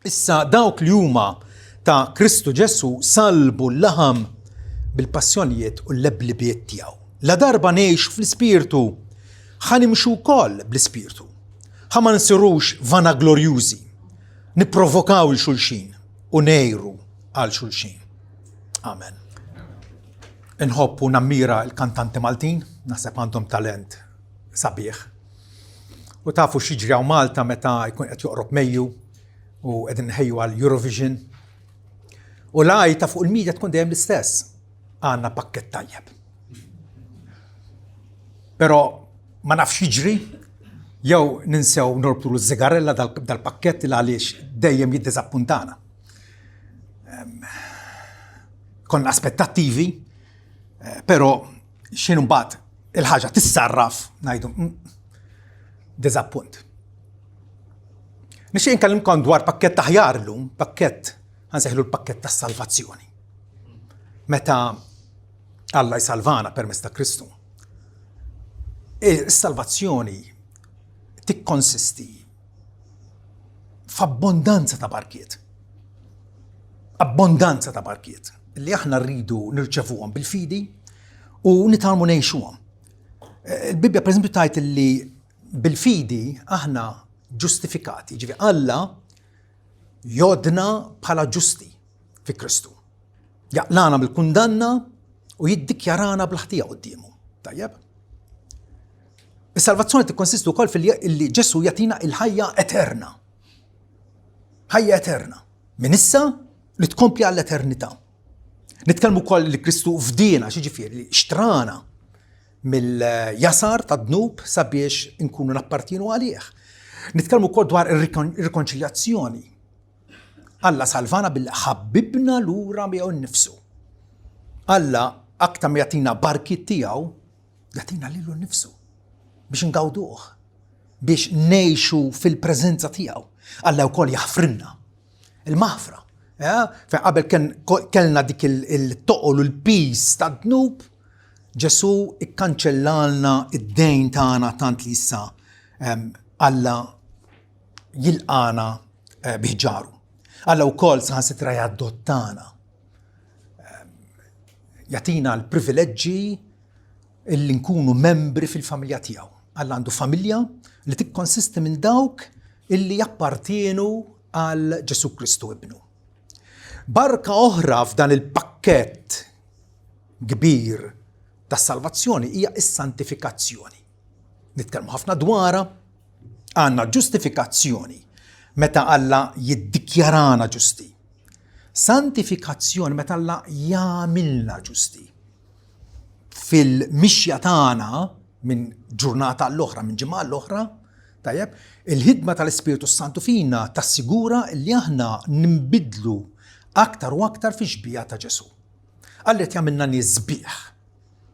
Issa dawk li huma ta' Kristu Ġesù sallbu l-laħam bil-passjonijiet u l-leblibiet tiegħu. Ladarba ngħixu fl-Ispirtu, ħa nimxu wkoll bl-Ispirtu. Ħa ma nsirux vanaglorjużi, nipprovokaw 'il xulxin u ngħiru għal xulxin. Amen. Inħobb u nammira l-kantanti Maltin, naħseb għandhom talent sabiħ. U tafu x'jiġri hawn Malta meta jkun qed joqrob Mejju u qegħdin nħejju għal Eurovision. U l-għajta fuq il-media tkun dejjem l-istess. Għandna pakkett tajjeb. Però ma nafx jiġri jew ninsew norbtu l-zigarella dal-pakkett il għaliex dejjem jiddiżappuntana. Konna aspettattivi, eh, però x'inhu mbagħad il-ħaġa tissarraf ngħidu mm, diżappunt. Nixtieq nkellimkom dwar pakkett aħjar illum, pakkett ħansejħlu l-pakkett tas-salvazzjoni. Meta Alla jsalvana permezz ta' Kristu. Is-salvazzjoni tikkonsisti f'abbondanza ta' barkiet. Abbondanza ta' barkiet li aħna rridu nirċevuhom bil-fidi u nitgħallmu ngħixuhom. Eh, Il-Bibbja pereżempju tajt li bil-fidi aħna ġustifikati, ġifi Alla jodna bħala ġusti fi Kristu. Jaqlana mill-kundanna u jiddikjarana bl-ħtija quddiemu. Tajjeb? Is-salvazzjoni tikkonsisti wkoll fil-li Ġesu jagħtina il-ħajja eterna. Ħajja eterna. Min issa li tkompli għall-eternità. Nitkellmu wkoll li Kristu fdiena, xiġifieri li xtrana mill-jasar tad-dnub sabiex inkunu nappartienu għalih. Nitkellmu wkoll dwar ir-rikonċiljazzjoni. Alla salvana billi ħabbibna lura miegħu nnifsu. Alla aktar ma jagħtina barkiet tiegħu, jagħtina lilu nnifsu biex ingawduh, biex ngħixu fil-preżenza tiegħu. Alla wkoll jaħfrilna. Il-maħfra. Eh? Fejn qabel kellna dik il-toqol u l-pis ta' dnub, Ġesu ikkanċellalna id-dejn tagħna tant li issa ehm, Alla jilqana eh, biħġaru. Alla wkoll saħansitra jaddottana. Ehm, jatina l-privileġġi illi nkunu membri fil-familja tiegħu. Alla għandu familja li tikkonsisti minn dawk illi jappartienu għal Ġesu Kristu ibnu. Barka oħra f'dan il-pakkett kbir tas-salvazzjoni hija s-santifikazzjoni. Nitkellmu ħafna dwarha, għandna ġustifikazzjoni meta Alla jiddikjarana ġusti. Santifikazzjoni meta Alla jagħmilna ġusti. Fil-mixja tagħna minn ġurnata għall-oħra, minn ġimgħa għall-oħra, tajjeb, il-ħidma tal-Ispirtu Santu fina tassigura li aħna nimbidlu aktar u aktar fi xbija ta' Ġesu. Alla qed jagħmilna nies sbieħ.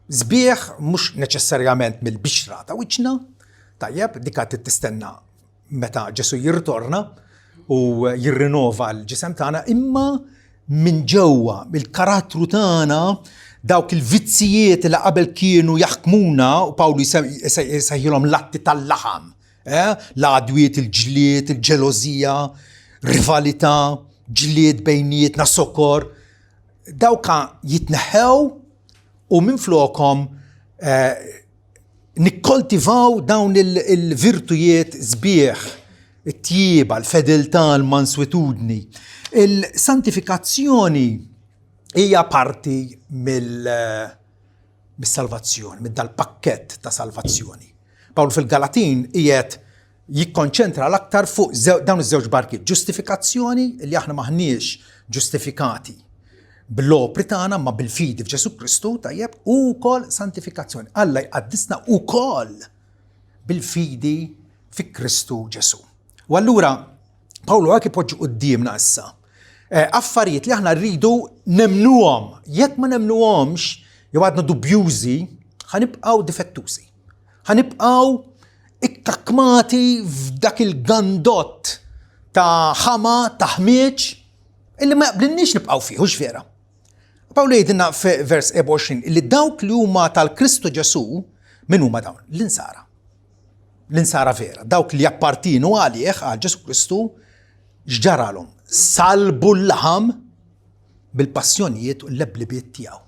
Sbieħ mhux neċessarjament mill-bixra ta' wiċċna, tajjeb, dik għad tistenna meta Ġesu jirritorna u jirrinova l-ġisem tagħna, imma minn ġewwa, mill-karattru tagħna, dawk il-vizzijiet li qabel kienu jaħkmuna, u Pawlu jsejħilhom l-atti tal-laħam, eh? l-għadwiet, il-ġlied, il-ġelożija, rivalità, ġlied bejnietna, sokor, dawka jitneħħew u minflokhom eh, nikkoltivaw dawn il-virtujiet sbieħ, it-tjieba, l-fedeltà, l-manswitudni. Il-santifikazzjoni hija parti mill-salvazzjoni, minn dal-pakkett ta' salvazzjoni. Pawlu fil-Galatin qiegħed jikkonċentra l-aktar fuq dawn iż-żewġ barkiet, ġustifikazzjoni li aħna maħniex ġustifikati bl-opri tagħna ma bil-fidi f'Ġesu Kristu tajjeb u wkoll santifikazzjoni. Alla jqaddisna wkoll bil-fidi fi Kristu Ġesu. U allura Pawlu għak ipoġġi quddiemna issa eh, affarijiet li aħna rridu nemnuhom. Jekk ma nemnuhomx, jew għadna dubjużi, ħanibqgħu difettużi. Ħanibqgħu ikkakkmati f'dak il-gandott ta' ħama, ta' ħmieġ, illi ma jaqblinniex nibqgħu fih, hux vera. Pawlu jgħidilna f'vers 24 li dawk li huma tal-Kristu Ġesu, min huma dawn? L-insara. L-insara vera, dawk li jappartinu għalih għal Ġesu Kristu, X'ġaralhom? Salbu l-laħam bil-passjonijiet u l-leblibiet tiegħu.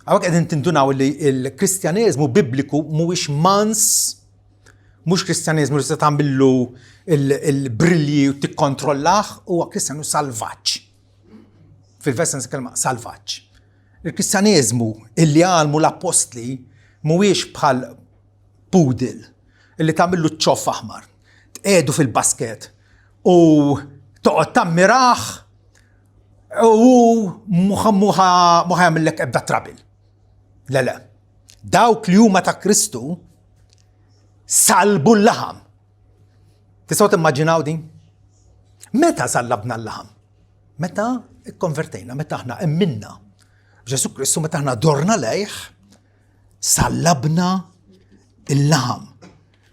Hawnhekk qegħdin tindunaw li l-Kristjaneżmu Bibliku mhuwiex mans, mhux Kristjaneżmu li se tagħmillu il-brilji u tikkontrollah, huwa Kristjanu salvaġġ. Fil-vers kelma salvaġġ. Il-Kristjaneżmu illi għalmu l-appostli mhuwiex bħal poodle illi tagħmillu ċoff aħmar, tqiegħdu fil-basket u toqgħod tammirah U muħa muħa jagħmillek ebda trabil. Le le. Dawk li huma ta' Kristu salbu l-laħam. Tistgħu timmaġinaw din? Meta sallabna l-laħam? Meta ikkonvertejna, meta aħna emminna. Ġesu Kristu meta aħna dorna lejh, sallabna il-laħam.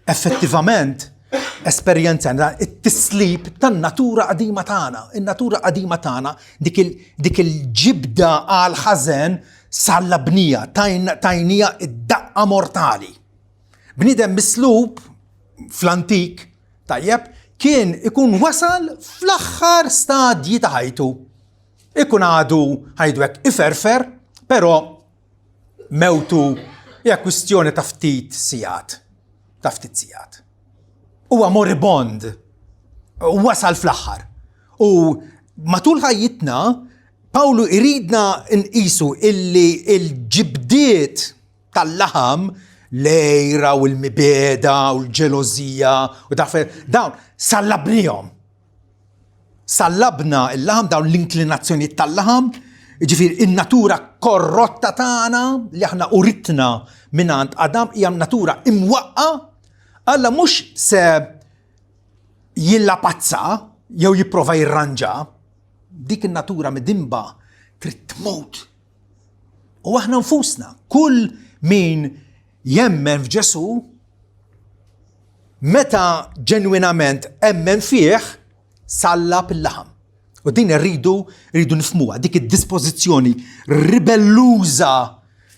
Effettivament, esperjenzajna it-tislib tan-natura qadima tagħna. In-natura qadima tagħna dik il-ġibda għal ħażen sallabnija, tajnija id-daqqa mortali. Bniedem mislub fl-antik, tajjeb, kien ikun wasal fl-aħħar stadji ta' ħajtu. Ikun għadu ħajdu hekk iferfer, però Mewtu hija kwistjoni ta' ftit sigħat. Ta' ftit sigħat. Huwa moribond. Wasal fl-aħħar. U matul ħajjitna Pawlu iridna nqisu illi l-ġibdiet tal-laħam l-għira u l-mibeda u l-ġelożija u dawn sallabnihom. Sallabna l-laħam, dawn l-inklinazzjonijiet tal-laħam, ġifieri in-natura korrotta tagħna li aħna uritna mingħand Adam hija natura imwaqqa, Alla mhux se jillapazza jew jipprova jirranġa, dik in-natura midinba trid tmut. U aħna nfusna, kull min jemmen f'Ġesu, meta ġenwinament emmen fih, sallab il-laħam. U din irridu rridu nifmuha, dik id-dispożizzjoni ribelluża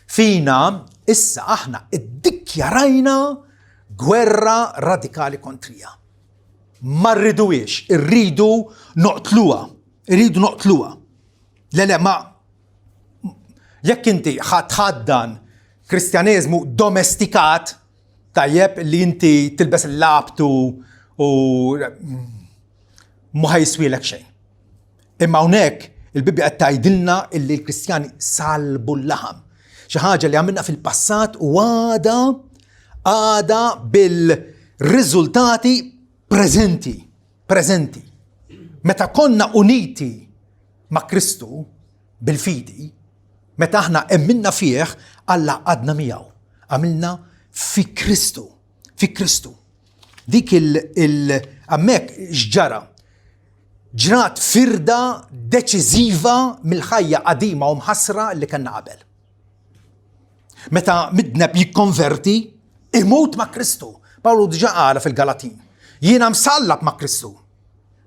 fina, issa aħna iddikjarajna gwerra radikali kontrija. Ma rriduhiex, irridu noqtluha, irridu noqtluha. Le le ma jekk inti ħaddan Kristjaneżmu domestikat, tajjeb li inti tilbes il-labtu u ma ħajswielek xejn. Imma hawnhekk il-Bibbja qed tgħidilna illi l-Kristjani salbu l-laħam. Xi ħaġa li għamilna fil-passat u għada għada bil-riżultati preżenti, preżenti. Meta konna uniti ma' Kristu bil-fidi, meta aħna emminna fih, Alla għadna miegħu. Għamilna fi Kristu, fi Kristu. Dik il-għammek x'ġara? Ġrat firda deċiżiva mill-ħajja qadima u mħassra li kellna qabel. Meta midneb jikkonverti, imut ma' Kristu. Pawlu diġa qala fil-Galatin. Jiena msallab ma' Kristu.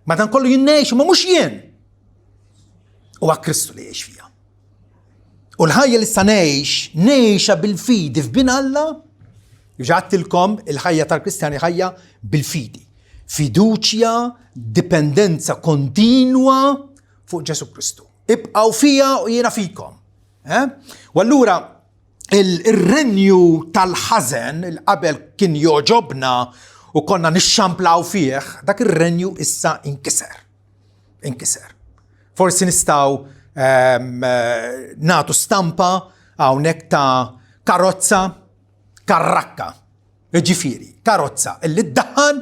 Madankollu jien ngħix ma mhux jien. Huwa Kristu li jgħix fija. U l-ħajja li sa ngħix, ngħixha bil-fidi f'bin Alla, ġattilkom il-ħajja tal-Kristjani ħajja bil-fidi. Fiduċja, dipendenza kontinwa fuq Ġesu Kristu. Ibqgħu fija u jiena fikom. Eh? U allura il-renju tal-ħażen il qabel kien joġobna u konna nixxamplaw fih, dak ir-renju issa inkiser. Inkiser. Forsi nistgħu ehm, nagħtu stampa hawnhekk ta' karozza karrakka. Ġifieri, karozza illi ddaħħan,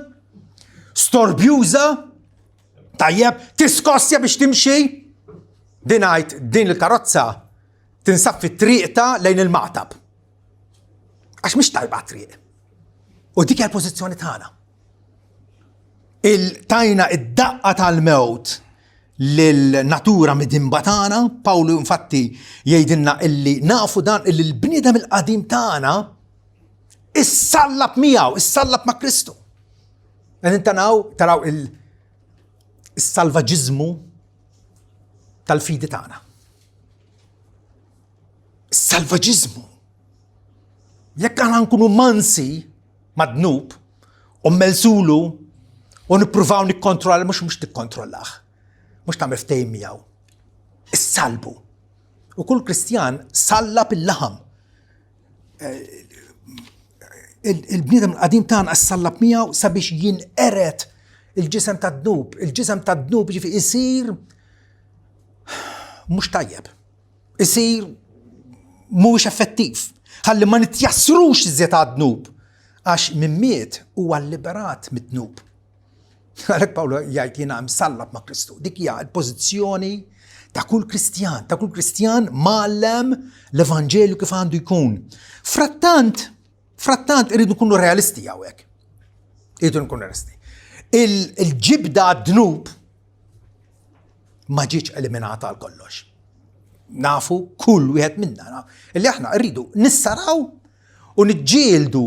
storbjuża, tajjeb, tiskossja biex timxi, din għajt din il-karozza tinsab fit-triq ta' lejn il-maqtab. Għax mhix tajba triq. U dik hija l-pożizzjoni tagħna. Il-tajna id-daqqa tal-mewt lil-natura midinba tagħna, Pawlu infatti jgħidilna illi nafu dan illi l-bniedem il-qadim tagħna issallab miegħu, issallab ma' Kristu. Qegħdin taraw taraw il-salvaġiżmu tal-fidi tagħna. Salvaġiżmu. Jekk aħna nkunu mansi mad-dnub u mmelsulu U nippruvaw nikkontrolla mhux mhux tikkontrollah. Mhux tagħmel ftehim miegħu. Issalbu. U kull Kristjan sallab il-laħam. Eh, il-bniedem l-qadim tagħna ssallab miegħu sabiex jinqered il-ġisem tad-dnub. Il-ġisem tad-dnub ġifi isir mhux tajjeb. Isir mhuwiex effettiv. Ħalli ma nitjassrux iżjed għad-dnub. Għax min miet huwa liberat mid-dnub. Għalhekk Pawlu jgħid jiena msallab ma' Kristu. Dik hija l-pożizzjoni ta' kull Kristjan, ta' kull Kristjan mgħallem l-Evanġelju kif għandu jkun. Frattant, frattant irridu nkunu realisti hawnhekk. Irridu nkunu realisti. Il-ġibda dnub ma ġietx eliminata għal kollox. Nafu kull wieħed minna illi aħna rridu nissaraw u niġġieldu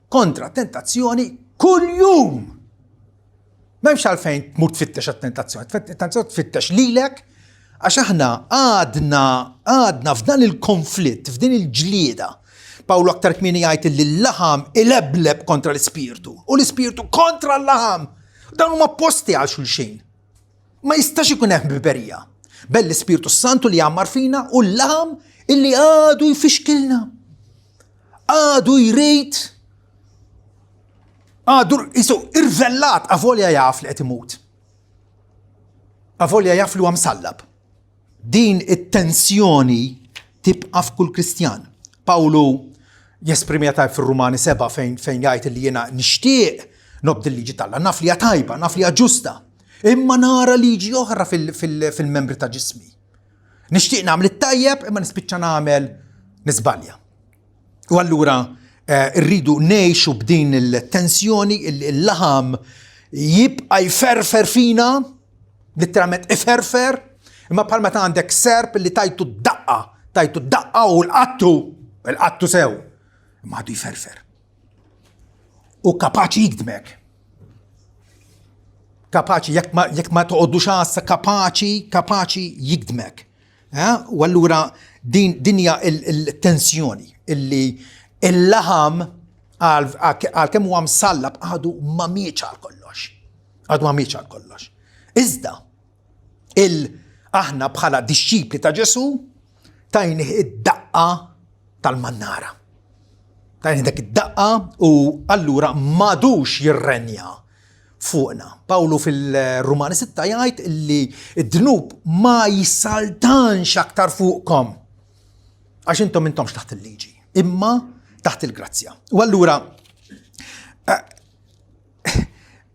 kontra tentazzjoni kull jum. M'hemmx għalfejn tmur tfittex għat-tentazzjoni, tentazzjoni tfittex lilek għax aħna għadna għadna f'dan il-konflitt, f'din il-ġlieda. Pawlu aktar kmieni jgħid li l-laħam ilebleb kontra l-ispirtu u l-ispirtu kontra l-laħam. Dawn huma posti għal xulxin. Ma jistax ikun hemm ħbiberija. Bell l-Ispirtu Santu li jgħammar fina u l-laħam illi għadu jfixkilna. Għadu jrid għadu jisu irvellat avolja jaf li qed imut. Avolja jaf li huwa msallab. Din it-tensjoni tibqa' f'kull Kristjan. Pawlu jesprimiha tajb fir-Rumani 7 fejn fejn jgħid li jiena nixtieq nobdi l-liġi t'Alla, naf li hija tajba, naf li hija ġusta. Imma nara liġi oħra fil-membri ta' ġismi. Nixtieq nagħmel it-tajjeb imma nispiċċa nagħmel nisbalja. U allura eh, rridu ngħixu b'din il-tensjoni, il-laħam jibqa' jferfer fina, literalment iferfer, imma bħal meta għandek serp li tajtu daqqa, tajtu daqqa u l-qattu, l-qattu sew, imma għadu jferfer. U kapaċi jikdmek. Kapaċi, jekk ma, jekk ma toqgħodux għassa, kapaċi, kapaċi jikdmek. Eh? U allura din dinja il-tensjoni illi il-laħam għal kemm huwa msallab għadu ma miex għal kollox. Għadu ma miex għal kollox. Iżda, il aħna bħala dixxipli ta' Ġesu tajnih id-daqqa tal-mannara. Tajnih dak id-daqqa u allura madux jirrenja fuqna. Pawlu fil-Rumani 6 jgħid li d-dnub ma jissaltanx aktar fuqkom. Għax intom intomx taħt il-liġi, imma taħt il-grazzja. U allura eh,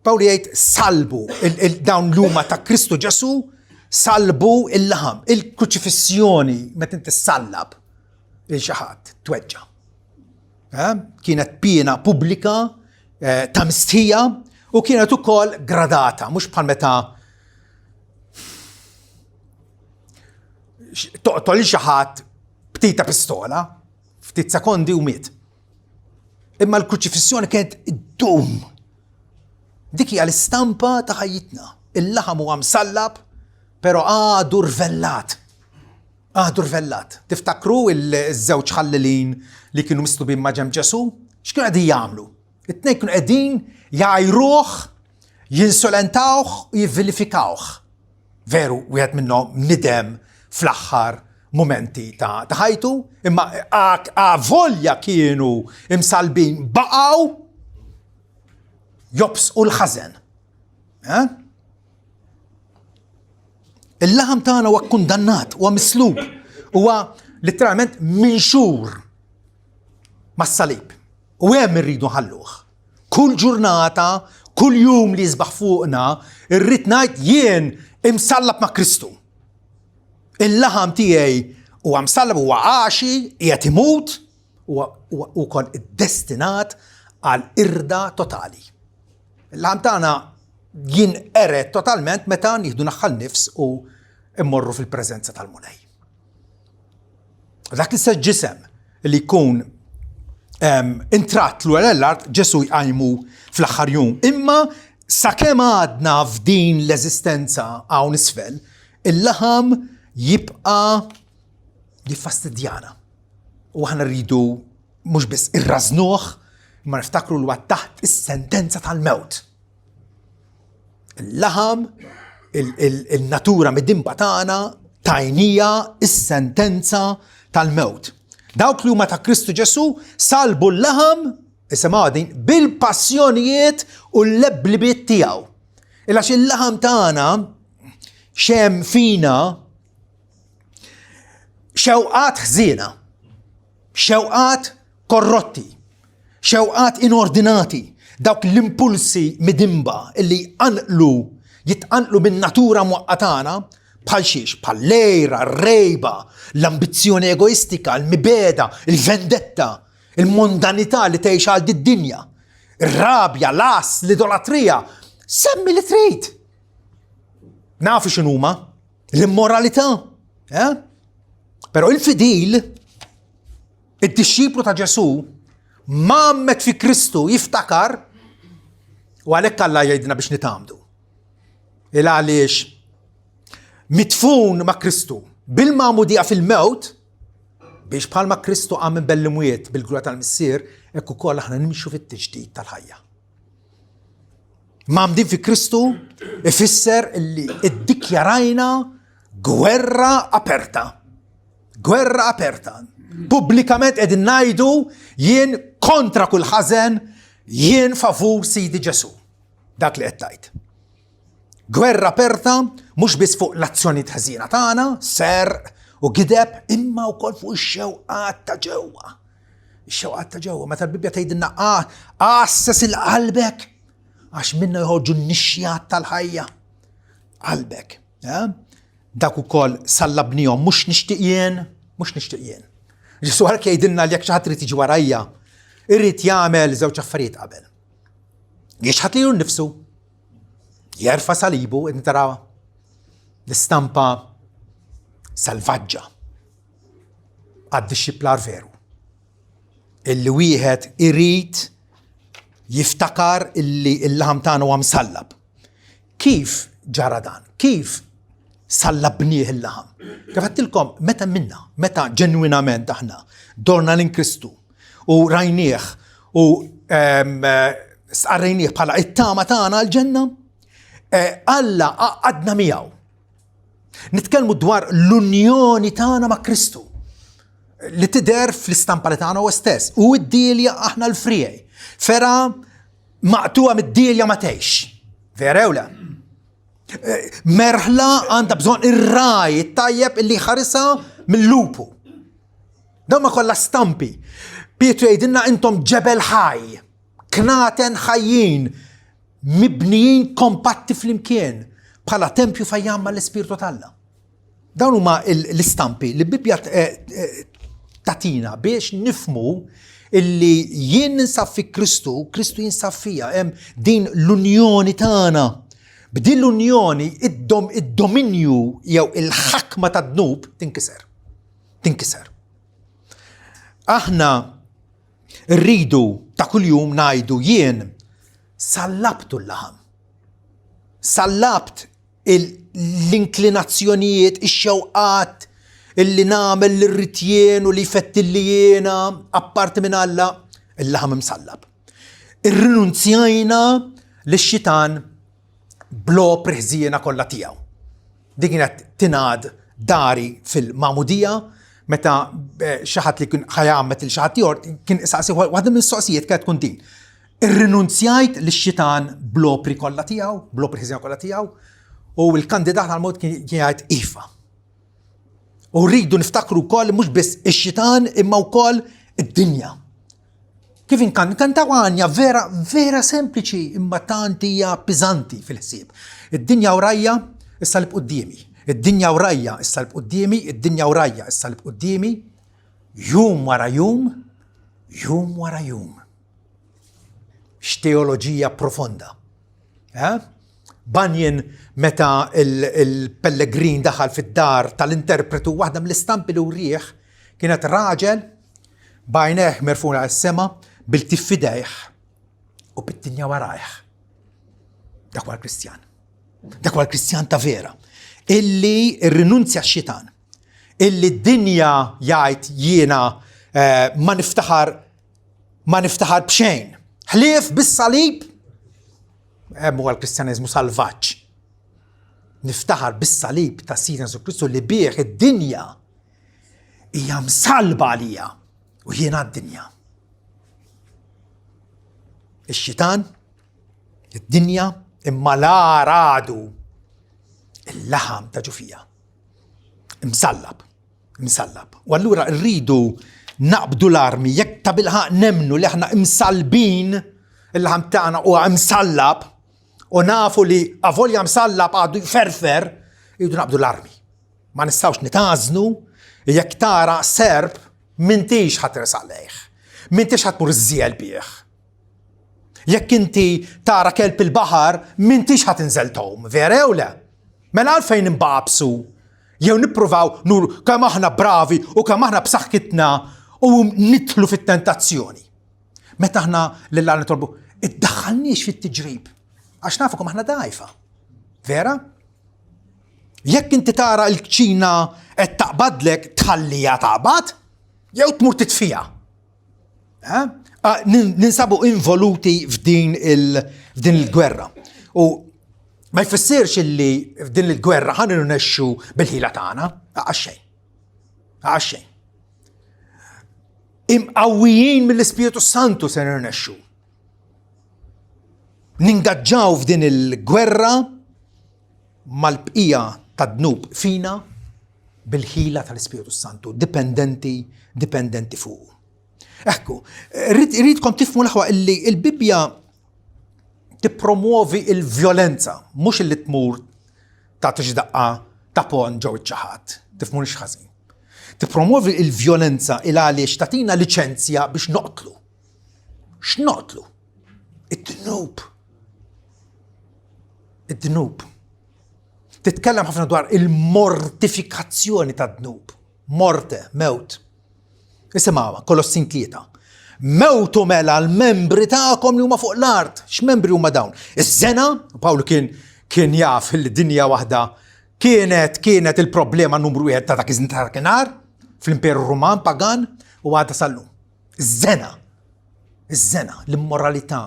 Pawlu jgħid salbu dawn l-huma ta' Kristu Ġesu salbu il-laħam, il-kruċifissjoni meta inti sallab il xi ħadd tweġġa'. Eh? Kienet piena pubblika eh, ta' mistħija u kienet ukoll gradata, mhux bħal meta toqtol xi ħadd b'tita pistola, ftit sekondi u miet. Imma l-kruċifissjoni kienet iddum. Dik hija l-istampa ta' ħajjitna. Il-laħam huwa msallab, però għadu rvellat. Għadu rvellat. Tiftakru il-żewġ ħallelin li kienu mislubin ma' ġenb Ġesù? X'kienu qegħdin jagħmlu? It-tnejn kienu qegħdin jgħajruh, jinsolentawh u jivvilifikawh. Veru, wieħed minnhom nidem fl-aħħar mumenti ta' ħajtu, imma avolja kienu imsalbin baqgħu jobsqu l-ħażen. Eh? Il-laħam tagħna huwa kkundannat, huwa mislub, huwa letteralment minxur mas-salib. U hemm irridu nħalluh. Kull ġurnata, kull jum li jisbaħ fuqna, irrid ngħid jien imsallab ma' Kristu. Il-laħam tiegħi huwa msallab huwa għaxi, qiegħed imut, huwa wkoll iddestinat għal irda totali. Il-laħam tagħna jinqered totalment meta nieħdu naħħal nifs u immorru fil-preżenza tal-Mulej. Dak l-istess ġisem li jkun intrat l l-art Ġesu jqajmu fl-aħħar jum. Imma sakemm għadna f'din l-eżistenza hawn isfel, il-laħam jibqa' jiffastidjana. U aħna rridu mhux biss irrażnuh, imma niftakru l taħt is-sentenza tal-mewt. Il-laħam, il-natura midinba tagħna tajnija is-sentenza tal-mewt. Dawk li huma ta' Kristu Ġesu salbu l-laħam, isimgħu din, bil-passjonijiet u l-leblibiet tiegħu. Ilax il-laħam tagħna xem fina xewqat ħżiena, xewqat korrotti, xewqat inordinati, dawk l-impulsi midinba illi jqanqlu, jitqanqlu minn natura mwaqqa tagħna, bħal xiex, bħal l-għira, r-rejba, l-ambizzjoni egoistika, l-mibegħda, il-vendetta, il-mondanità li tgħix għal did-dinja, ir-rabja, l-għażż, l-idolatrija, semmi li trid. Nafu x'inhuma, l-immoralità, eh? Però il-fidil, id-dixxiplu ta' Ġesù, mgħammed fi Kristu jiftakar u għalhekk Alla jgħidna biex nitgħamdu. Il għaliex mitfun ma' Kristu bil-magħmudija fil-mewt biex bħalma Kristu qam minn bell-imwiet bil-glorja tal-Missier, hekk ukoll aħna nimxu fit-tiġdid tal-ħajja. Mgħammdin fi Kristu ifisser li iddikjarajna gwerra aperta. Gwerra aperta. Pubblikament qegħdin ngħidu jien kontra kull ħażen, jien favur Sidi Ġesu. Dak li qed tgħid. Gwerra aperta mhux biss fuq l-azzjonijiet ħażina tagħna, serq u gideb, imma wkoll fuq ix-xewqat ta' ġewwa. Ix-xewqat ta' ġewwa, meta l-Bibbja tgħidilna għasses il-qalbek għax minna joħorġu n-nixjat tal-ħajja. Qalbek. Eh? Dak ukoll sallabnihom mhux nixtieq jien, mhux nixtieq jien. Ġesu għalhekk jgħidilna li jekk xi ħadd irid jiġi warajja, irid jagħmel żewġ affarijiet qabel. Jixħat lilu nnifsu, jerfa' salibu, qed tara l-istampa selvaġġa għad-dixxiplar veru. Illi wieħed irid jiftakar illi l-laħam tagħna huwa msallab. Kif ġara dan? Kif sallabnieh il-laħam? Kif għedtilkom, meta minna, meta ġenwinament aħna dorna lejn Kristu u rajnieh u ehm, stqarrejnieh bħala it-tama tagħna għall-ġenna, eh, Alla għadna miegħu. Nitkellmu dwar l-unjoni tagħna ma' Kristu li tidher fl-istampa li tagħna huwa stess. U d-dielja aħna l-friegħi. Fera maqtuha mid-dielja ma tgħix. Vera jew le? Eh, merħla għandha bżonn ir-raj it-tajjeb illi ħarisha mill-lupu. Dawn ma kollha stampi. Pietru jgħidilna intom ġebel ħaj, knaten ħajjin, mibnijin kompatti flimkien bħala tempju fejn l-Ispirtu t'Alla. Dawn huma l-istampi li Bibbja eh, eh, tatina biex nifmu illi jien ninsab fi Kristu, Kristu jinsab fija, hemm din l-unjoni tagħna. B'din l-unjoni id-dominju jew il-ħakma tad-dnub tinkiser. Tinkiser. Aħna rridu ta' kuljum ngħidu jien sallabtu l-laħam. Sallabt l-inklinazzjonijiet, ix-xewqat illi nagħmel li rrid jien u li jfettilli jiena apparti minn Alla, il-laħam imsallab. Irrinunzjajna lix-xitan bl-opri ħżiena kollha tiegħu. Din kienet tingħad dari fil-magħmudija meta eh, xi ħadd li kien ħa jgħammed lil xi ħadd ieħor kien isaqsi waħda mill-mistoqsijiet kienet tkun din. Irrinunzjajt lix-xitan bl-opri kollha tiegħu, bl-opri ħżiena kollha tiegħu, u l-kandidat għal-mod kien jgħid iva. U rridu niftakru wkoll mhux biss ix-xitan imma wkoll id-dinja. Kif inkan kantaw għanja vera vera sempliċi imma tant hija piżanti fil-ħsieb. Id-dinja wrajja is-salib quddiemi. Id-dinja wrajja is-salib quddiemi, id-dinja wrajja is-salib quddiemi. Jum wara jum, jum wara jum. X'teoloġija profonda. Eh? Bunyan meta il-pellegrin daħal fid-dar tal-interpretu waħda mill-istampi li wrieħ kienet raġel b'għajnejh merfuna għas-sema bil-tif f'idejh u bid-dinja warajh. Dak huwa l-Kristjan. Dak huwa l-Kristjan ta' vera. Illi rrinunzja x-xitan. Illi d-dinja jgħid jiena eh, ma niftaħar ma niftaħar b'xejn. Ħlief bis-salib. Hemm huwa l-Kristjaneżmu salvaġġ. Niftaħar bis-salib ta' Sidna Ġesù Kristu li bih id-dinja hija msalba għalija u jiena d-dinja. Ix-xitan, id-dinja, imma l-għar għadu il-laħam ta' ġufija. Imsallab, imsallab. U allura rridu naqbdu l-armi jekk ta' bilħaq nemnu li aħna imsallbin il-laħam tagħna huwa imsallab u nafu li avolja msallab għadu jferfer, jridu naqbdu l-armi. Ma nistgħux nitażnu jekk tara serp m'intix ħa tersaq lejh. M'intix ħa tmur iżżiegħel bih. Jekk inti tara kelb il-baħar, m'intix ħa tinżel tgħum, vera jew le? Mela għalfejn imbagħabsu jew nippruvaw nuru kemm aħna bravi u kemm aħna b'saħħitna u nidħlu fit-tentazzjoni. Meta aħna lil Alla nitolbu, iddaħħalniex fit-tiġrib, għax nafu kemm aħna dgħajfa. Vera? Jekk inti tara l-kċina qed taqbadlek tħallija taqbad, jew tmur titfija. Ninsabu involuti f'din il-gwerra. U ma jfissirx illi f'din il-gwerra ħan irnexxu bil-ħila tagħna, għax xejn. Għax xejn. Imqawwijin mill-Ispirtu Santu se nirnexxu. Ningaġġaw f'din il-gwerra mal-bqija tad-dnub fina bil-ħila tal-Ispirtu Santu, dipendenti, dipendenti fuqu. Ekku, rridkom tifmu l-aħwa illi il-Bibbja tippromuovi il-vjolenza, mhux illi tmur tagħti xi daqqa ta' pon ġew iċ-ċaħat, tifhmunix ħażin. Tippromuovi il-vjolenza il għaliex tagħtina liċenzja biex noqtlu. X'noqtlu? Id-dnub. Id-dnub. Titkellem ħafna dwar il-mortifikazzjoni tad-dnub. Morte, mewt. Isimgħuha, Kolossin 3. Mewtu mela l-membri tagħkom li huma fuq l-art. X'membri huma dawn? Iż-żena, Pawlu kien kien jaf li dinja waħda kienet kienet il-problema numru wieħed ta' dak iż ta' dakinhar fl-Imperu Ruman pagan u għadha sal-lum. Iż-żena. Iż-żena, l-immoralità,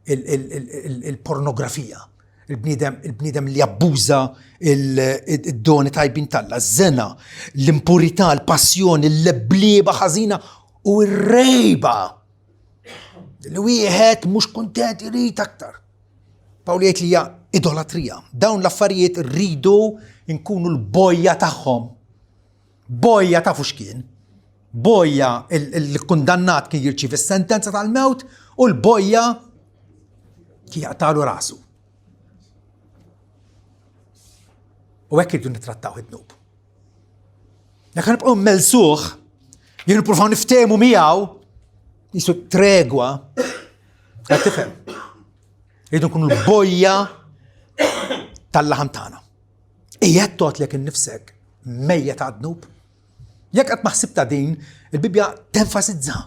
il-pornografija il-bniedem il-bniedem li jabbuża id-doni tajbin talla, żena, l-impurità, l-passjoni, l-leblieba ħażina u r-rejba. Li wieħed mhux kuntent irid aktar. Pawli jgħid li hija idolatrija. Dawn l-affarijiet rridu nkunu l-bojja tagħhom. Bojja tafu x'kien. Bojja il-kundannat kien jirċievi s-sentenza tal-mewt u l-bojja kien jaqtalu rasu. U hekk irridu nittrattaw id-dnub. Jekk nibqgħu mmelsuh, jien nippruvaw niftehmu miegħu, jisu tregwa, qed tifhem. Irridu nkunu l-bojja tal-laħam tagħna. Qiegħed toqtlek innifsek mejjet għad-dnub? Jekk qatt ma ħsibtha din, il-Bibbja tenfasizza.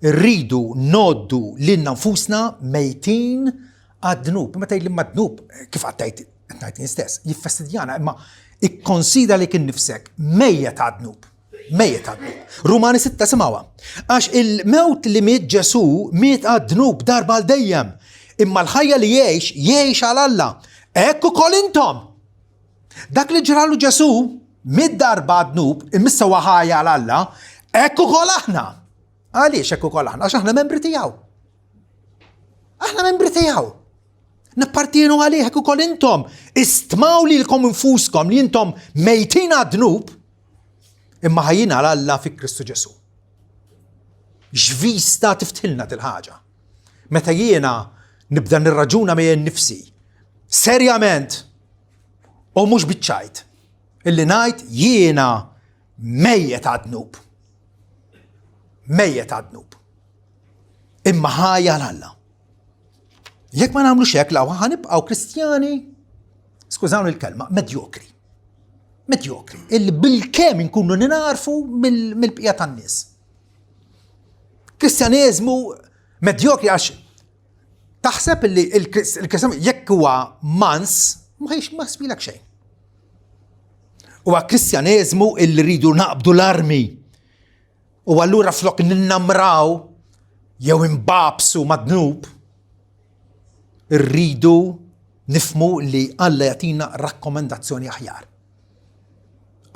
Irridu noddu lilna nfusna mejtin għad-dnub. Imma tgħid li ma dnub, kif qatt tgħid qed ngħid jien stess, jiffastidjana, imma ikkonsidra lilek innifsek mejjet għad-dnub. Mejjet għad-dnub. Rumani 6 simgħuha. Għax il-mewt li miet Ġesù miet għad-dnub darba għal dejjem. Imma l-ħajja li jgħix, jgħix għal Alla. Hekk ukoll intom. Dak li ġralu Ġesù miet darba għad-dnub, imissa huwa ħajja għal Alla, hekk ukoll aħna. Għaliex hekk ukoll aħna? Għax aħna membri tiegħu. Aħna membri tiegħu. Nappartienu għalih hekk ukoll intom. Istmaw lilkom infuskom li intom mejtin għad-dnub, imma ħajjin għal Alla fi Kristu Ġesù. X'vista tiftħilna til-ħaġa. Meta jiena nibda nirraġuna miegħi nnifsi, serjament, u mhux biċ-ċajt, illi ngħid jiena mejjet għad-dnub. Mejjet għad-dnub. Imma ħajja għal Alla. Jekk ma nagħmlux hekk law ħanibqgħu Kristjani, skużawni l-kelma, medjokri. Medjokri, illi bil-kemm inkunu ninarfu mill-bqija tan-nies. Kristjaneżmu medjokri għax taħseb illi il-Kristjan jekk huwa mans ma jiex ma jiswilek xejn. Huwa Kristjaneżmu illi rridu naqbdu l-armi U allura flok ninnamraw jew imbabsu mad-dnub, rridu nifhmu li Alla jagħtina rakkomendazzjoni aħjar.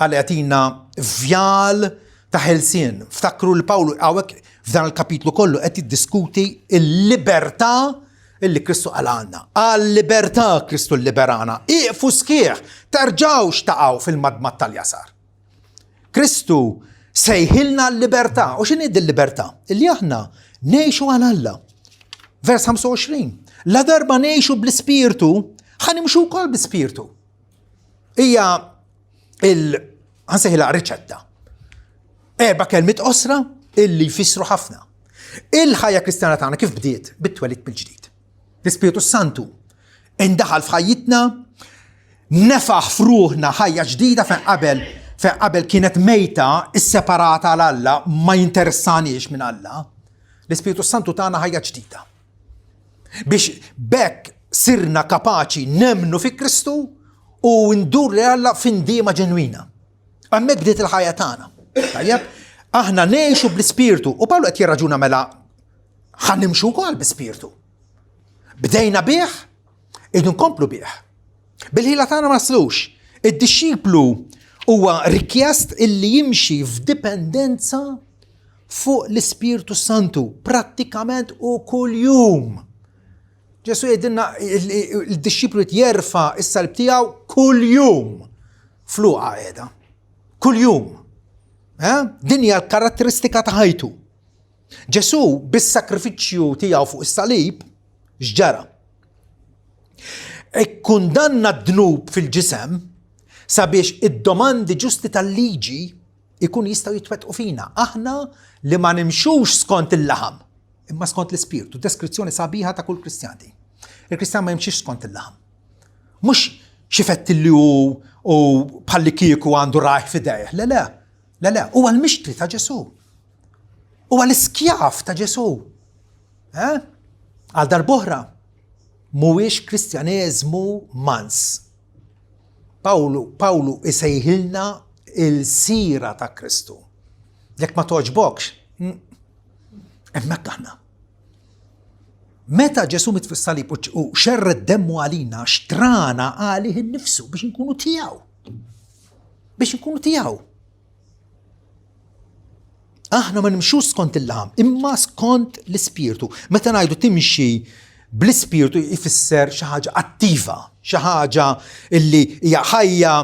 Alla jagħtina vjal ta' ħelsien. Ftakru li Pawlu hawnhekk f'dan il-kapitlu kollu qed jiddiskuti l-libertà illi Kristu qalgħalna. Għal-libertà Kristu lliberana. Iqfu sħiħ, terġgħux taqgħu fil-madmad tal-jasar. Kristu sejħilna l-libertà. U x'inhi l-libertà? Illi aħna ngħixu għal Alla. Vers 25. La darba ngħixu bl-ispirtu, ħa nimxu wkoll bl-ispirtu. Hija il ħansejħilha riċetta. Erba' kelmiet qosra illi jfissru ħafna. Il-ħajja kristjana tagħna kif bdiet? Bit-twelid mill-ġdid. L-Ispirtu Santu indaħal f'ħajjitna, nefaħ f'ruħna ħajja ġdida fejn qabel fejn qabel kienet mejta isseparata għal Alla ma jinteressanix minn Alla. L-Ispirtu Santu tagħna ħajja ġdida. Biex bekk sirna kapaċi nemnu fi Kristu u ndur li Alla f'indiema ġenwina. Hemmhekk bdiet il-ħajja tagħna. Tajjeb, aħna ngħixu bl-Ispirtu u Pawlu qed jirraġuna mela ħa nimxu wkoll bi-Spirtu. Bdejna bih, irridu nkomplu bih. Bil-ħila tagħna ma naslux. Id-dixxiplu huwa rikjest illi jimxi f'dipendenza fuq l-Ispirtu Santu prattikament u kuljum. Ġesu jgħidilna il-dixxiplu jerfa' is-salib tiegħu kuljum. Fluqa qiegħda. Kuljum. Eh? Din hija l-karatteristika ta' ħajtu. Ġesu bis-sakrifiċċju tiegħu fuq is-salib x'ġara? Ikkundanna d-dnub fil-ġisem sabiex id-domandi ġusti tal-liġi ikun jistgħu jitwettqu fina. Aħna li ma nimxux skont il-laħam, imma skont l-ispirtu. Deskrizzjoni sabiħa ta' kull Kristjan din. Il-Kristjan ma jimxiex skont il-laħam. Mhux xi fetti li hu u bħalli kieku għandu rajh f'idejh. Le, le, le, le, huwa l-mixtri ta' Ġesù. Huwa l-iskjav ta' Ġesù. Eh? Għal darb'oħra, mhuwiex Kristjaneżmu mans. Pawlu, Pawlu isejħilna il-sira ta' Kristu. Jekk ma toġbokx, mm, hemmhekk aħna. Meta Ġesu mit fis-salib u xerred demmu għalina, xtrana għalih innifsu biex inkunu tiegħu. Biex inkunu tiegħu. Aħna ma nimxux skont il-laħam, imma skont l-ispirtu. Meta ngħidu timxi bl-ispirtu jfisser xi ħaġa attiva, xi ħaġa illi hija ħajja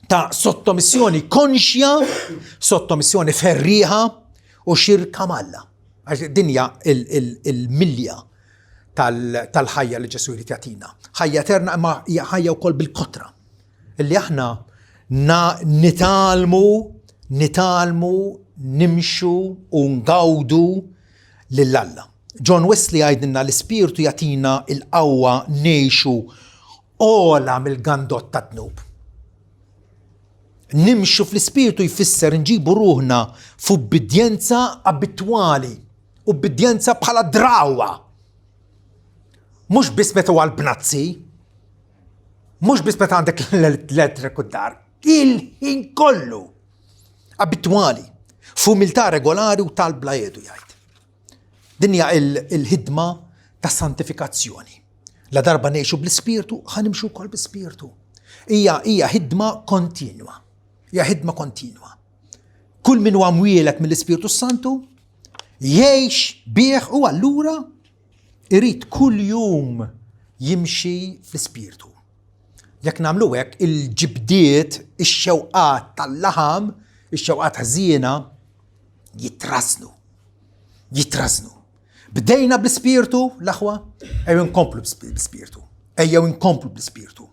ta' sottomissjoni konxja, sottomissjoni ferrieħa u xirka m'Alla. Għax dinja il-milja tal-ħajja li Ġesu jrid jagħtina. Ħajja eterna imma hija ħajja wkoll bil-kotra. Illi aħna nitgħallmu nitgħallmu nimxu u ngawdu lil Alla. John Wesley jgħidilna l-Ispirtu jagħtina l-qawwa ngħixu ogħla mill-gandott tad-dnub. Nimxu fl-Ispirtu jfisser nġibu ruħna f'ubbidjenza abitwali, ubbidjenza bħala drawwa. Mhux biss meta huwa l-bnazzi, Mhux biss meta għandek l-elettriku d-dar, il-ħin kollu. Abitwali, f'umiltà regolari u talb bla jedu jgħid. Din hija il-ħidma ta' santifikazzjoni. La darba ngħixu bl-ispirtu, ħa nimxu wkoll bl-ispirtu. Hija hija ħidma kontinwa. Hija ħidma kontinwa. Kull min huwa mwieled mill-Ispirtu Santu jgħix bih u allura Irid kuljum jimxi fl-ispirtu. Jekk nagħmlu hekk, il-ġibdiet, ix-xewqat tal-laħam, ix-xewqat ħżiena, jitrażnu. Jitrażnu. Bdejna bl-ispirtu, l-aħwa, ejjew inkomplu bl-ispirtu. Ejjew inkomplu bl-ispirtu.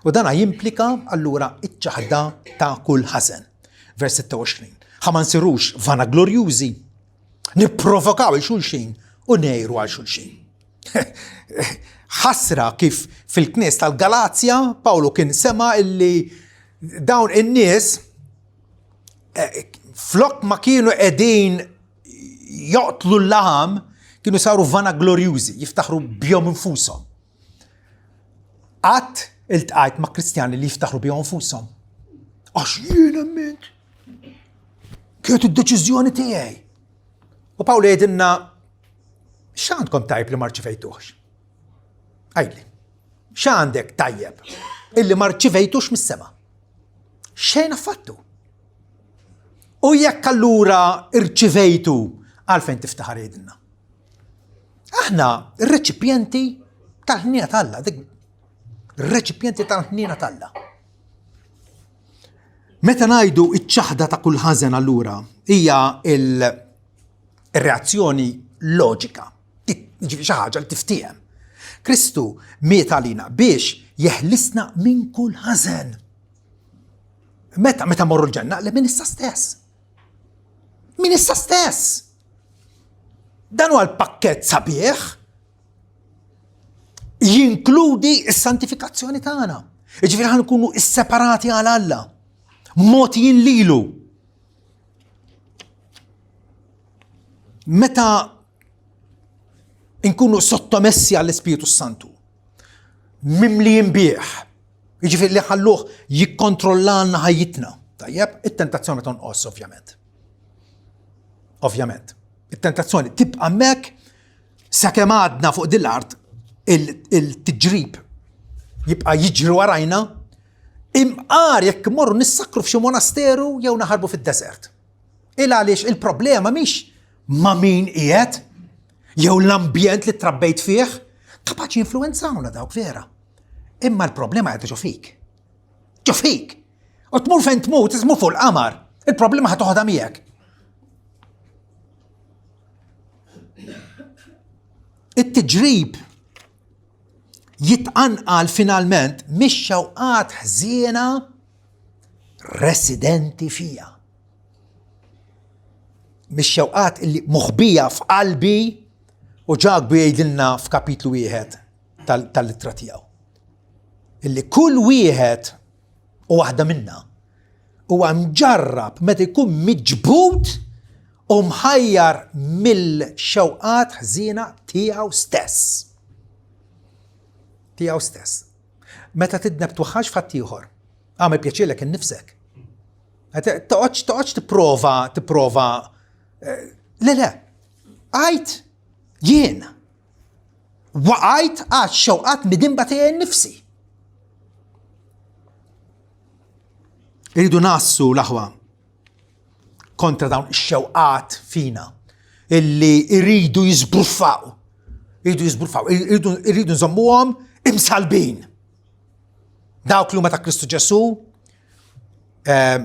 U dana jimplika allura iċ-ċaħda ta' kull ħażen. Vers 26. Ħa ma nsirux vanaglorjużi, Nipprovokaw il xulxin u ngħiru għal xulxin. Ħasra kif fil-knies tal-Galazja Pawlu kien sema illi dawn in-nies eh, flok ma kienu qegħdin joqtlu l-laħam kienu saru vanaglorjużi, jiftaħru bihom infushom. Qatt iltqajt ma' Kristjani li jiftaħru bihom infushom. Għax jien emmint. Kienet id-deċiżjoni tiegħi. U Pawlu jgħidilna x'għandkom tajb li ma rċivejtuhx? Għidli, x'għandek tajjeb illi ma rċivejtux mis-sema? Xejn affattu. U jekk allura rċivejtu, għalfejn tiftaħar jgħidilna. Aħna reċipjenti tal-ħnina t'Alla, dik reċipjenti tal-ħnina t'Alla. Meta ngħidu iċ-ċaħda ta' kull ħażen allura hija il-reazzjoni loġika, ġifieri xi ħaġa li tiftiehem. Kristu miet għalina biex jeħlisna minn kull ħażen. Meta meta morru l-ġenna, le minn issa stess. Minn issa stess. Dan huwa l-pakkett sabiħ jinkludi s-santifikazzjoni tagħna. Jiġifieri ħan nkunu isseparati għal Alla, mogħtijin lilu. Meta nkunu sottomessi għall-Ispiritu Santu, mimlijin bih, jiġifieri li ħalluh jikkontrollalna ħajjitna. Tajjeb, it-tentazzjoni tonqos ovvjament. Ovvjament. It-tentazzjoni tibqa' hemmhekk sakemm għadna fuq din l-art il-tiġrib jibqa' jiġri warajna imqar jekk imorru nissakru f'xi monasteru jew naħarbu fid-deżert. Il għaliex il-problema mhix ma' min qiegħed jew l-ambjent li trabbejt fih, kapaċi jinfluwenzawna dawk vera. Imma l-problema qed ġo fik. Ġo fik. U tmur fejn tmur, tmur fuq il-qamar. Il-problema ħa toħodha miegħek. It-tiġrib jitqanqal finalment mix-xewqat ħżiena residenti fija. Mix-xewqat illi moħbija f'qalbi u Ġakbu jgħidilna f'kapitlu wieħed tal-ittra tiegħu. Illi kull wieħed u waħda minna huwa mġarrab meta jkun miġbud u mħajjar mill-xewqat ħżiena tiegħu stess. Tiegħu stess. Meta tidneb twaħħax f'ħaddieħor. Għamel pjaċirlek innifsek. Toqgħodx toqgħodx tipprova tipprova eh, le le. Għajt jien Waqajt għax xewqat midinba tiegħi nnifsi. Irridu nassu l-aħwa kontra dawn ix-xewqat fina illi irridu jiżbruffaw. Irridu jiżbruffaw, irridu nżommuhom imsalbin. Dawk li huma ta' Kristu Ġesu eh,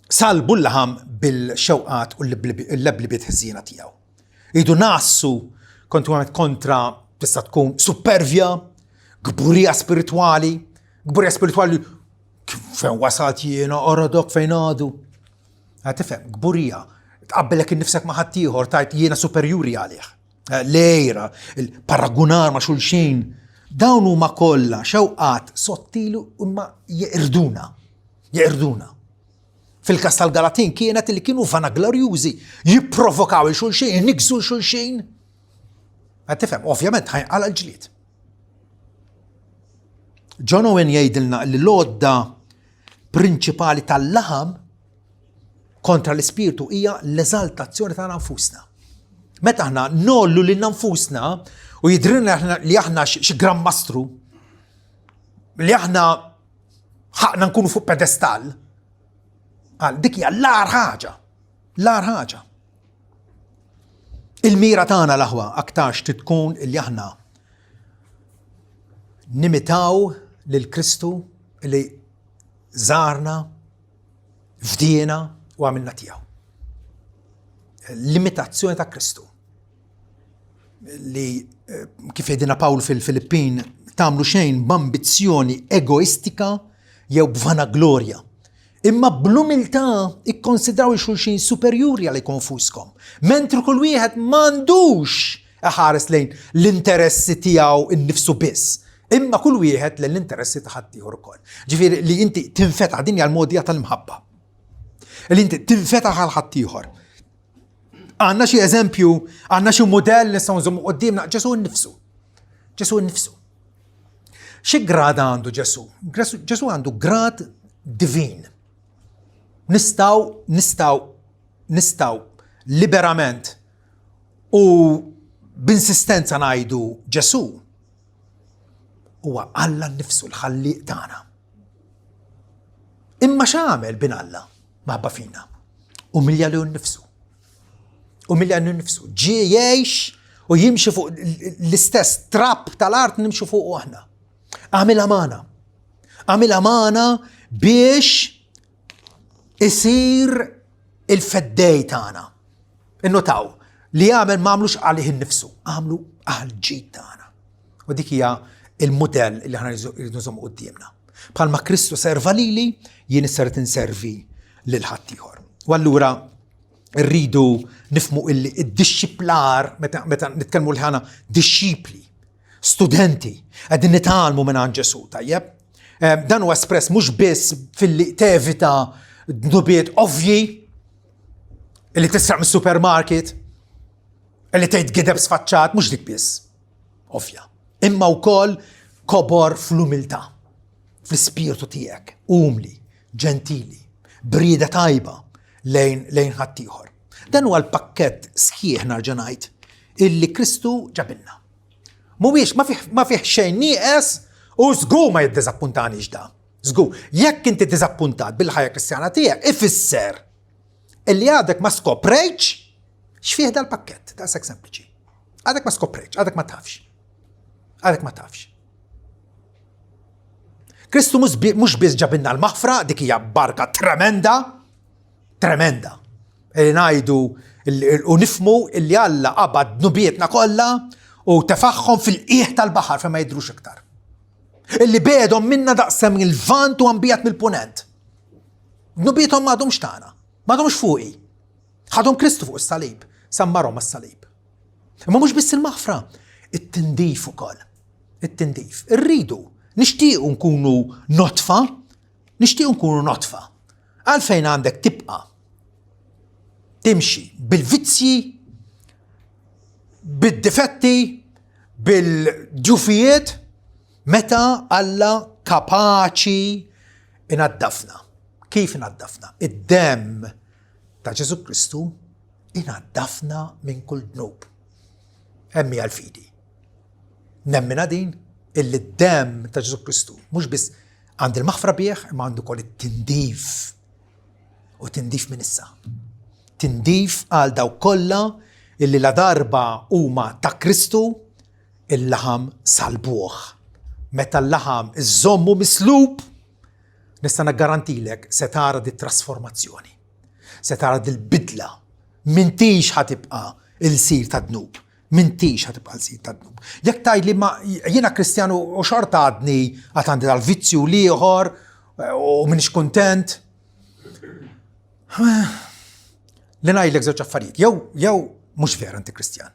salbu l-laħam bil-xewqat u l-leblibiet ħżiena tiegħu. Idu nassu kontinwament kontra tista' tkun supervja, gburija spiritwali, gburija spiritwali fejn wasalt jiena orodok fejn għadu. Tifhem, gburija, tqabbelek innifsek ma' ħaddieħor tajt jiena superjuri għalih. Eh, lejra, il-paragunar ma' xulxin, dawn huma kollha xewqat sottilu imma jeqirduna. Jeqirduna. Fil-każ tal-Galatin kienet li kienu vanaglorjużi, jipprovokaw il-xulxin, jniggżu l-xulxin. Qed tifhem, ovvjament ħajqala l-ġlied. John Owen jgħidilna li l-għodda prinċipali tal-laħam kontra l-ispirtu hija l-eżaltazzjoni tagħna nfusna. Meta aħna nollu lil nfusna u jidrilna li aħna xi gran mastru, li aħna ħaqna nkunu fuq pedestall, għal dik hija l-agħar ħaġa, l-agħar ħaġa. Il-mira tagħna l-aħwa aktarx trid tkun li aħna nimitaw lil Kristu li żarna, fdiena u għamilna tiegħu. L-imitazzjoni ta' Kristu. Li eh, kif jgħidilna Pawl fil-Filippin tagħmlu xejn b'ambizzjoni egoistika jew b'vanaglorja. Imma bl-umiltà ikkonsidraw il-xulxin superjuri għal konfuskom. Mentri kull wieħed m'għandux iħares lejn l-interessi tiegħu nnifsu biss, imma kull wieħed lejn l-interessi ta' ħaddieħor ukoll. Ġifieri li inti tinfetaħ din hija l-mogħdija tal-imħabba. Li inti tinfetaħ għal ħaddieħor. Għandna xi eżempju, għandna xi mudell li nistgħu nżommu quddiemna Ġesu nnifsu. Ġesu nnifsu. Xi grad għandu Ġesu? Ġesu għandu grad divin. Nistgħu, nistgħu, nistgħu liberament u b'insistenza ngħidu Ġesu. Huwa Alla nnifsu l-ħallieq tagħna. Imma x'għamel bin Alla maħabba fina? Umilja lilu nnifsu. Umilja lilu nnifsu. Ġie jgħix u jimxi fuq l-istess trab tal-art nimxu fuq aħna. Għamilha magħna. Għamilha magħna biex isir il-feddej tagħna. Innotaw li għamel ma għamlux għalih innifsu, għamlu għal ġid tagħna. U dik hija il-mudell li aħna rridu nżommu quddiemna. Bħalma Kristu serva lili, jien issa rrid inservi lil ħaddieħor. U allura rridu nifmu illi id-dixxiplar, meta nitkellmu li ħana dixxipli, studenti, qegħdin nitgħallmu minn għand Ġesù, tajjeb? Eh, dan huwa espress mhux biss filli tevita dnubiet ovvji li tisraq mis-supermarket, li tgħid gideb sfaċċat, mhux dik biss. Ovvja. Imma wkoll kobor fl-umiltà, fl-ispirtu tiegħek, umli, ġentili, brieda tajba lejn lejn ħaddieħor. Dan huwa l-pakkett sħiħ narġa' ngħid illi Kristu ġabilna. Mhuwiex ma fih ma fih xejn nieqes u żgur ma jiddiżappuntanix da. Żgur, jekk inti diżappuntat bil-ħajja Kristjana tiegħek, ifisser illi għadek ma skoprejtx x'fih dal-pakkett, daqshekk sempliċi. Għadek ma skoprejtx, għadek ma tafx. Għadek ma tafx. Kristu mhux biss ġabilna l-maħfra, dik hija barka tremenda, tremenda. Li ngħidu u nifmu illi Alla qabad dnubietna kollha u tefaħħom fil-qiegħ tal-baħar fejn ma jidhrux iktar. Illi bedhom minna daqsem il-vant u ambijat mill-punent. Dnubiethom m'għadhomx tagħna, m'għadhomx fuqi. Ħadhom Kristu fuq is-salib, sammarhom mas-salib. Imma mhux biss il-maħfra, it-tindif ukoll. It-tindif. Irridu, nixtiequ nkunu notfa, nixtiequ nkunu notfa. Għalfejn għandek tibqa' timxi bil-vizzji, bid-difetti, bil-ġufijiet, meta Alla kapaċi inaddafna. Kif inaddafna? Id-demm ta' Ġesu Kristu inaddafna minn kull dnub. Hemm hija l-fidi. Nemmina din illi d-demm ta' Ġesu Kristu mhux biss għand il-maħfra bih imma għandu kol it-tindif. U tindif minn issa. Tindif għal daw kollha illi la darba huma ta' Kristu il-laħam salbuh. Meta l-laħam iżommu mislub, nista' naggarantilek se tara di trasformazzjoni. Se tara dil-bidla. M'intix ħa tibqa' ilsir ta' dnub. M'intix ħa tibqa' lsir ta' dnub. Jekk tgħidli ma jiena Kristjan u xorta għadni għad għandi dal-vizzju l-ieħor u m'iniex kuntent. Li ngħidlek żewġ affarijiet. Jew jew mhux vera inti Kristjan.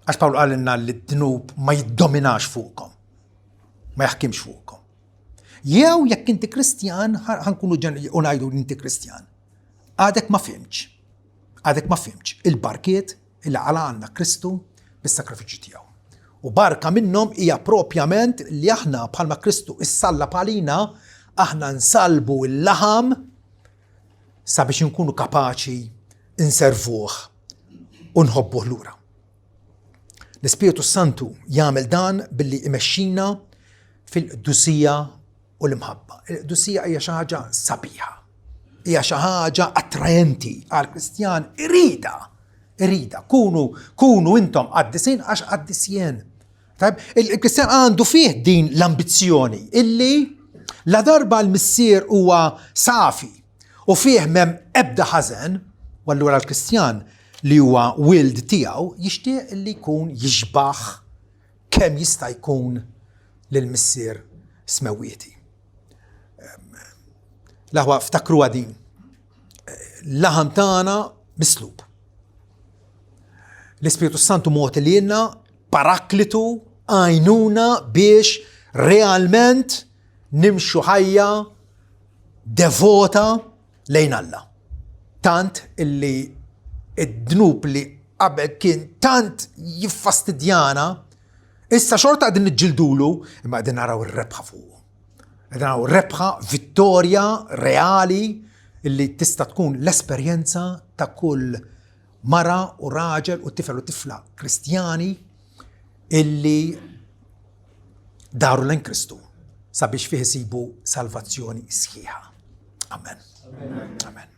Għax Pawlu qalilna li d-dnub ma jiddominax fuqkom. Ma jaħkimx fuqkom. Jew jekk inti Kristjan, ħankunu u ngħidu inti Kristjan. Għadek ma fimx. Għadek ma fimx il-barkiet il għala għandna Kristu bis-sakrifiċċju tiegħu. U barka minnhom hija propjament li aħna bħalma Kristu issalla għalina, aħna nsalbu l-laħam sabiex inkunu kapaċi inservuh u nħobbuh lura. L-Ispirtu Santu jagħmel dan billi imexxina fil-qdusija u l-imħabba. Il-qdusija hija xi ħaġa sabiħa. Hija xi ħaġa attraenti għal Kristjan irida. Irida. Kunu, kunu intom qaddisin għax qaddisjen. Tajb, il-Kristjan għandu fih din l-ambizzjoni illi la darba l-missier huwa safi u fih mem ebda ħażen, u allura l-Kristjan li huwa wild tiegħu jixtieq li jkun jixbaħ kemm jista' jkun lill-Missier Smewwieti. L-aħwa ftakruha din. L-laħam tagħna mislub. L-Ispirtu Santu mogħti lilna paraklitu għajnuna biex realment nimxu ħajja devota lejn Alla. Tant illi id-dnub li qabel kien tant jiffastidjana, issa xorta qegħdin niġġildulu, imma qegħdin naraw ir-rebħa fuqu. Qegħdin naraw rebħa, vittorja reali illi tista' tkun l-esperjenza ta' kull mara u raġel u tifel u tifla Kristjani illi Daru lejn Kristu sabiex fih isibu salvazzjoni sħiħa. Amen. Amen. Amen.